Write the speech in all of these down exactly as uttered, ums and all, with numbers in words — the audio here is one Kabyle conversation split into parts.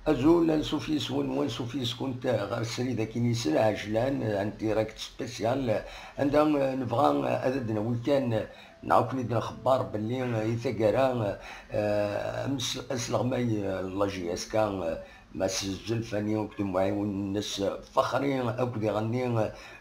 Azul, ansuf yis-wen, wansuf yis-kunt ɣer srid akin yis lɛejlan, en direct spécial, anda, eh, nebɣa, eh, ad d-nawi kan, eh, neɣ ad ken-id-nxebbar belli, eh, i taggara, eh, ames-, asleɣmay, eh, n la J S K, eh, Mass Zelfani akked umɛiwen-nnes Fexri akked iɣenni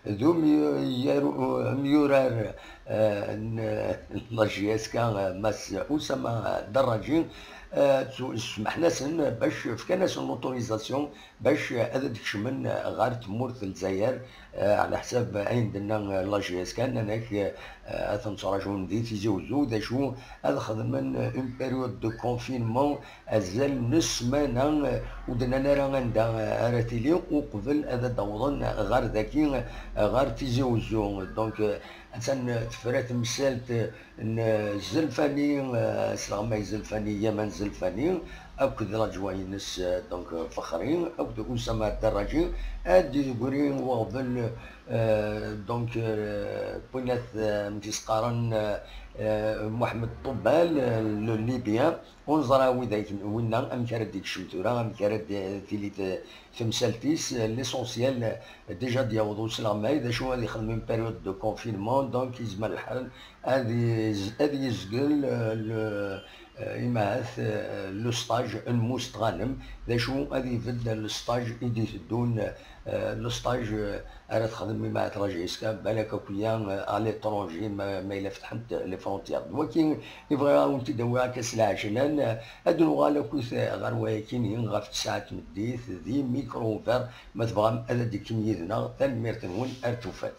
d umyu-, yaru-, umyurar, eh, n, n la J S K, eh, Mass Oussama Darraji, eh, tu-, smaḥen-asen bac fkan-asen l'autorisation bac ad d-kecmen ɣer tmurt n Lezzayer, eh, ɛla ḥsab ayen d-tenna la J S K, nnan-ak, eh, ad ten-ttraǧun di Tizi Uzzu, d acu ad xedmen une période de confinement azal n ssmana, eh, ur d-nnan ara anda, eh, ara tili uqbel ad d-awḍen ɣer daki, eh, ɣer Tizi Uzzu. Donc, eh, attan tefra temsalt, eh, n Zelfani, eh, asleɣmay Zelfani, Yaman Zelfani, akked laǧwa-ines, eh, donc, eh, Fexri, akked Oussama Darraji, ad d-yegri uɣbel, eh, donc, eh, winat, eh, amek i s-qqaren, eh, eh, Mohamed Toubal, eh, le Libyen, ur neẓra widak, winna amek ara d-ikcem tura, amek ara d-, tili t-, temsalt-is, eh, l'essentiel, eh, déjà d-yaweḍ usleɣmay, d acu ad ixdem une période de confinement, donc yezmer lḥal ad yez-, ad yezgel, eh, le, eh, imahat, eh, le stage n Mus Tɣanem, d acu ad ibedd le stage i d-iteddun, eh, le stage, eh, ara texdem imahat la J S K, balak akk-ya, eh, à l'étranger, ma, ma yella fetḥent les frontières. D waki i bɣiɣ ad wen-t-id-awiɣ akka s lɛejlan, eh, ad nuɣal akkit, eh, ɣer wayakini ɣef tesɛa n tmeddit di Micro Ouvert, ma tebɣam ad d-tekkim yid-neɣ, tanemmirt-nwen, ar tufat.